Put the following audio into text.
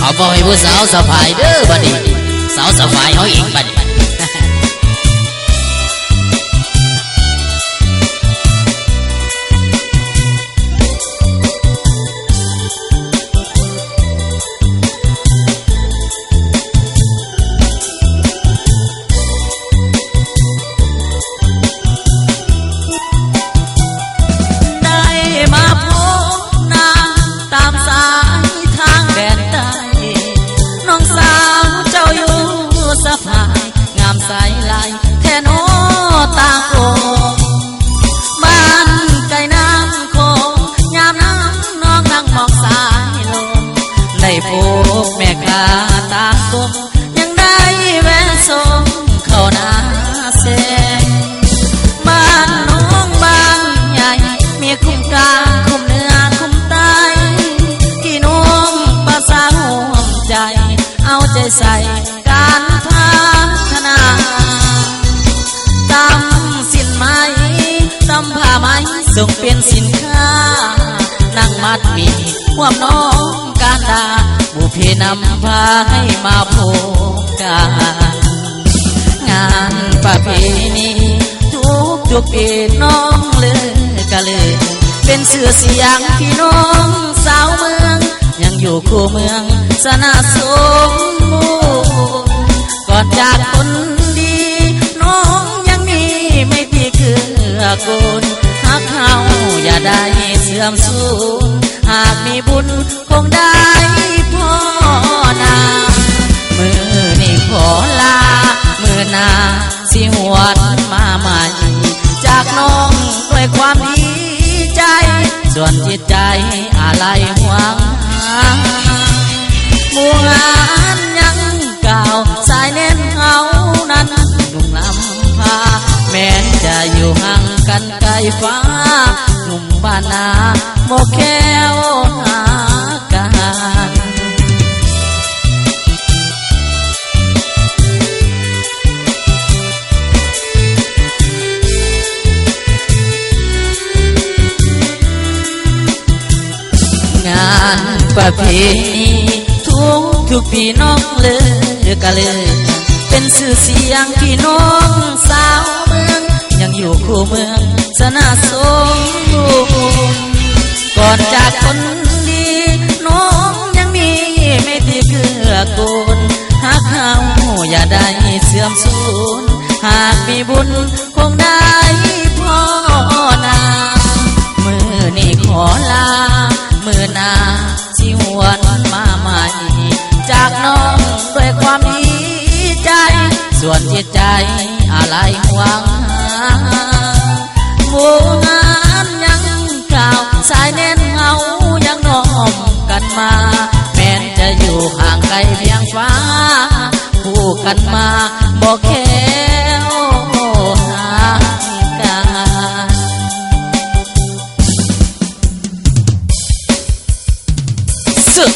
ເອົາມອບໃຫ້ຜູ້ສາວສະພາຍເດີ້ ບັດນີ້ ສາວສະພາຍເຮົາເອງບັດນີ້. ໄດ້ມາພົບນາງຕາມສາຍທາງແດນໃຕ້, ນ້ອງສາວເຈົ້າຢູ່ສະພາຍ ງາມໃສຫຼາຍແທ້ນໍຕ່າງອົງ. ບ້ານໄກນ້ຳຂອງ ຍາມນັ້ນນ້ອງນັ່ງມອງສາຍລົມ ໄດ້ພົບແມ່ຄ້າຕ່າງກົມ ຍັງໄດ້ແວະສົ່ງເຂົ້ານາແຊງ. ບ້ານນ້ອງບ້ານໃຫຍ່ ມີຄຸ້ມກາງຄຸ້ມເນື້ອຄຸ້ມໄຕ ທີ່ນ້ອງປະຊາຮ່ວມໃຈ ເອົາໃຈໃສ່ການພັດທະນາ. ຕຳສິ້ນໄໝ ຕຳຜ້າໄໝ ສົ່ງເປັນສິນຄ້າ ນັ່ງມັດໝີ່ຮ່ວມນ້ອງການດາ ບຸບເພນຳພາໃຫ້ມາພົບກັນ. ງານປະເພນີທຸກໆປີ ນ້ອງເລີກະເລີ ເປັນຊື່ສຽງພີ່ນ້ອງຊາວເມືອງ ຍັງຢູ່ຄູ່ເມືອງຊະນະສົມບູນ. ກ່ອນຈາກຄົນດີ ນ້ອງຍັງມີໄມຕີເກື້ອກູນ ຮັກເຮົາຢ່າໄດ້ເສື່ອມສູນ ຫາກມີບຸນ ຄົງໄດ້ພໍນາ. ມື້ນີ້ຂໍລາ ມື້ໜ້າຊິຫວນມາໃໝ່ ຈາກນ້ອງດ້ວຍຄວາມດີໃຈ ສ່ວນຈິດໃຈອາໄລຫວງຫາ. ໝູ່ງານຍັງກ່າວ ຊາຍແດນເຮົານັ້ນໜຸ່ມນຳພາ ແມ່ນຈະຢູ່ຫ່າງກັນໄກຟ້າ ໜຸ່ມບ້ານນາ ບໍ່ແຄ້ວຫາກັນ. ງານປະເພນີທຸກໆປີ ນ້ອງເລີກະເລີ ເປັນຊື່ສຽງພີ່ນ້ອງຊາວເມືອງ ຍັງຢູ່ຄູ່ເມືອງຊະນະສົມບູນ. ກ່ອນຈາກຄົນດີ ນ້ອງຍັງມີໄມຕີເກື້ອກູນ ຫາກເຮົາຢ່າໄດ້ເສື່ອມສູນ ຫາກມີບຸນຄົງໄດ້ພໍນາ. ມື້ນີ້ຂໍລາ ມື້ໜ້າຊິຫວນມາໃໝ່ ຈາກນ້ອງດ້ວຍຄວາມດີໃຈ ສ່ວນຈິດໃຈອາໄລຫວງຫາ. ໂວງານຍັງກ່າວ ຊາຍແດນເຮົາຍັງນ້ອມກັນມາ ແມ່ນຈະຢູ່ຫ່າງໄກພຽງຟ້າ ຄູ່ກັນມາບໍ່ແຄ້ວຫາກັນ. ເຊີ